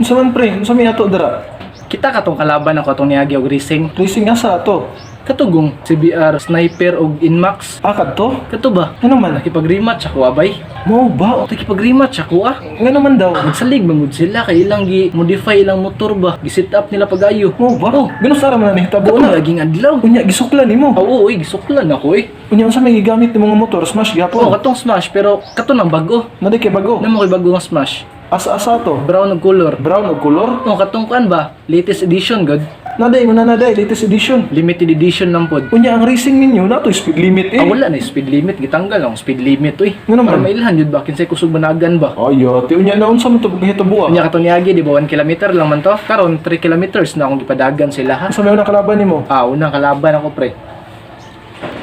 Unsa man, pre? Unsa may ato dira? Kita katong kalaban ako atong niagi og racing. Racing asa ato? Katugong CBR Sniper og Inmax. Ah, kadto? Kato ba? Ngano man? Nakipag-rematch ako, abay. Mao ba? Nakipag-rematch ako ah. Ngano man daw? Nagsalig man gud sila kay ilang gi modify ilang motor ba. Gi-set up nila pag-ayo. Mao ba? Oh. Gano sa man na nahitabo Kato na? laging adlaw. Unya gisukla nimo. Oo, oy, gisuklan ako eh. Unya unsa may gigamit nimo nga motor? Smash Oh, gyapon. katong Smash pero kato nang bago. Nadi kay bago. Namo kay bago nga Smash. Asa-asa to? Brown og color. Brown og color? Oh, katong kuan ba? Latest edition god. Naday mo na naday latest edition. Limited edition lang pod. Unya ang racing ninyo na to speed limit eh. Ah, wala na yung speed limit. Gitanggal ang speed limit, uy. Nga naman. Para mailhan yun ba? Kinsay kusog managan ba? Ay, ate, unya na unsa man to gihitabo ah? Unya kato niagi, di ba 1 kilometer lang man to? Karon 3 kilometers na akong gipadagan sila ha. Unsa may unang kalaban nimo? Ah, unang kalaban ako, pre.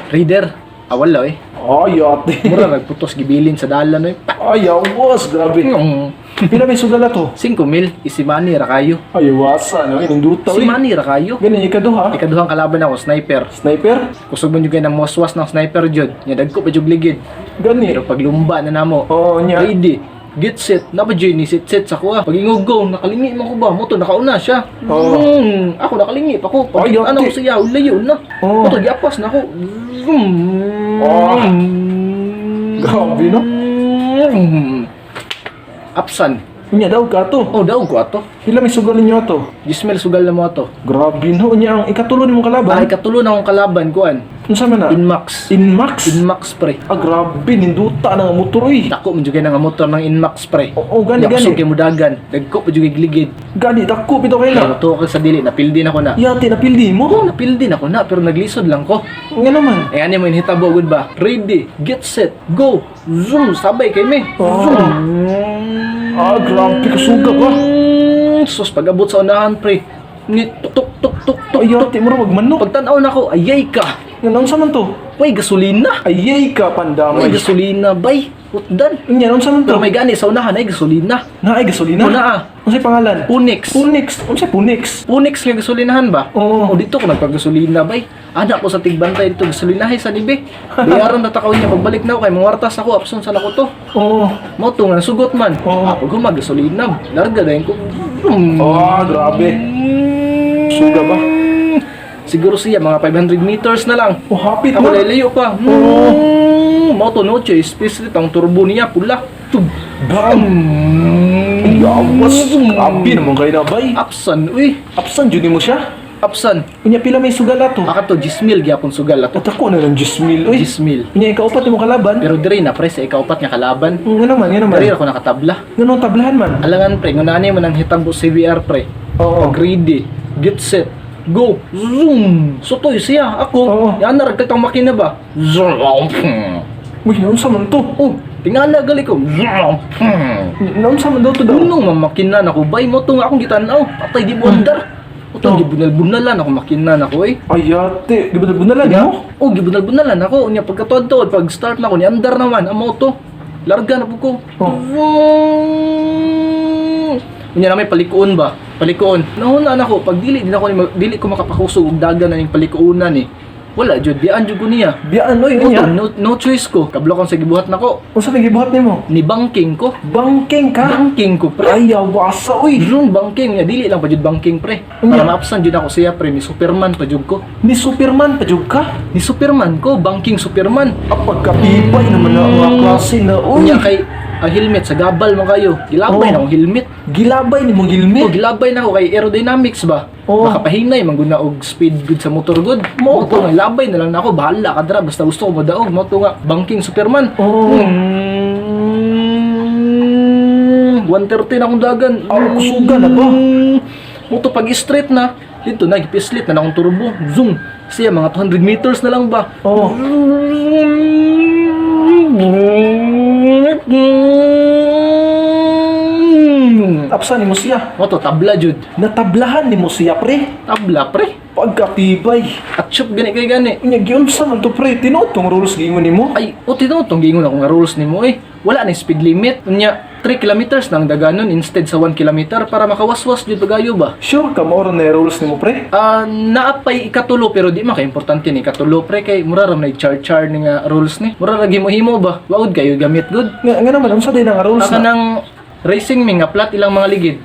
Reader. Ah, wala eh. Ay, ate. Mura nagputos gibilin sa dalan eh. Pa! Ay, awas, grabe. Pila may sugal to? 5 mil, isi money ra kayo. Ay, wasa, no? Ining duta, Si uy. money ra kayo. Ganun, ikaduha. Ikaduhang kalaban ako, sniper. Sniper? Kusog man jud kay ng waswas ng sniper jud. Nya dagko pa jud ligid. Gani. Pero paglumba na namo, Oo, nya. ready, get set, na ba ni sit set sa kuha. Pag ingog go, nakalingi man ko ba, moto nakauna siya. Oo. Ako nakalingi pa ko. Pag Ay, ano ate. ko siya, layo na. Oo. Moto giapas na ako. Zoom. Ah. Grabe, no? Apsan. Unya daw ka to. Oh, daw ko ato. Pila may sugal ninyo ato? Gismel sugal na mo ato. Grabe, no? Unya ang ikatulo nimong kalaban. Ay, katulo na akong kalaban kuan. Unsa man na? Inmax. Inmax? Inmax, pre. Ah, grabe, ninduta na nga motor, uy. Dako man jud kay nga motor ng Inmax, pre. Oo, gani, Nya, kusog gani. kay mudagan. Dagko pa jud kay gligid. Gani, dako, bitaw kayo na. Kaya ka sa dili, napildi na ko na. Yate, napildi mo? Oo, napildi na ko na, pero naglisod lang ko. Nga naman. Eh, ano mo inhitabo gud ba? Ready, get set, go! Zoom, sabay kay me. Oo. Zoom. Ah, grabe, kasuga ba? Sus, pag-abot sa unahan, pre. Ni tuk tuk tuk tuk tuk. Ay, yate, mura magmanok. Pagtan-aw na ko, ayay ka. Nga, unsa man to? Way gasolina. Ayay ka, Way pandamay. gasolina, bay. Utdan. Unya, unsa man to? Pero may gani sa unahan ay gasolina. Na ay gasolina? Una ah. Unsay pangalan? Punix. Punix. Unsay Punix? Punix nga gasolinahan ba? Oo. O dito ko nagpagasolina bay. Anak ko sa tigbantay dito gasolinahay sa nibe. Bayaran na takaw niya pagbalik na ako kay mangartas ako abson sa nako to. Oo. Mo to nga sugot man. Oo. Ako gumag gasolina. Larga dayon ko. Ah, grabe. Suga ba? Siguro siya mga 500 meters na lang. Oh, hapit Ako na. lalayo pa. Oo. Mo to no choice. Pislit ang turbo niya pula. Tug. Bam! Yawas. Grabe naman kayo na, bay. Apsan uy. Apsan, jud mo siya. Apsan. Unya, pila may sugal ato? Aka to 10,000 gyapon sugal ato. At ako na lang 10,000, uy. 10,000. Unya, ikaupat mo kalaban? Pero dire na pre sa ikaupat nga kalaban. Nga naman, nga naman. Dire ako nakatabla. Nga nung tablahan man? Alangan pre, ngunani man ang hitabo CBR pre. Oo. Pag ready, get set, go, zoom. Sutoy siya, ako. Oo. Yan na ragkatang makina ba? Zoom. Uy, naunsa man to? Oh, tingala gali ko. Zoom. Naunsa man daw to daw? Unong mamakina na ko, bay mo to nga akong gitanaw. Patay di mo andar. Utong Oh. gibunal-bunalan ako makina na ko eh. Ay, ate. Di ba bunalan mo? Oh, gibunal-bunalan ako. Unya pagkatuod-tuod, pag start na ko ni andar naman ang moto. Larga na po ko. Oh. Vroom. Unya na may palikuon ba? Palikuon. Nahuna na ako pag dili din ako ni dili ko makapakusog og dagan na ning palikuonan eh. Wala jud, bian jud ko niya. Biyaan, oy, Moto, unya. no, no choice ko. Kablo sa gibuhat nako. Unsa may gibuhat nimo? Ni banking ko. Bangking ka? Banking ko pre. Ay, awasa, uy. Zoom banking niya dili lang pa jud banking pre. Unya. Para maapsan jud ako siya pre, ni Superman pa jud ko. Ni Superman pa jud ka? Ni Superman ko, banking Superman. Ah, pagkatibay naman na mga klase na, uy. Unya kay ang helmet sa gabal mo kayo. Gilabay Oo. na akong helmet. Gilabay ni mong helmet. Oh, gilabay na ako kay aerodynamics ba? Oo. Makapahinay man gud na og speed good sa motor good. Mo Mo to nga labay na lang nako, bahala ka dra basta gusto ko modaog mo to nga banking Superman. Oo. 130 na akong dagan. Ah, kusuga na ba? Mo to pag straight na dito na gipislit na akong turbo. Zoom. Siya mga 200 meters na lang ba? Oo. Apsan ni mo siya. Mo to tabla jud. Natablahan ni mo siya, pre. Tabla pre. Pagkatibay. At chup gani kay gani. Unya, giunsa man to, pre. Tinuod tong rules giingon nimo. Ay, o tinuod tong giingon ako nga rules nimo eh. Wala na speed limit. Unya 3 kilometers na ang daganon instead sa 1 kilometer para makawaswas jud pagayo ba. Sure ka mao ra na yung rules nimo, pre? Ah, naapay ikatulo pero di man kay importante ni ikatulo pre kay mura ra man char-char ni nga rules ni. Mura ra gihimo ba? Waod kayo gamit good. Nga, nga naman, unsa day na nga rules Aka na? nang racing mi nga plat ilang mga ligid.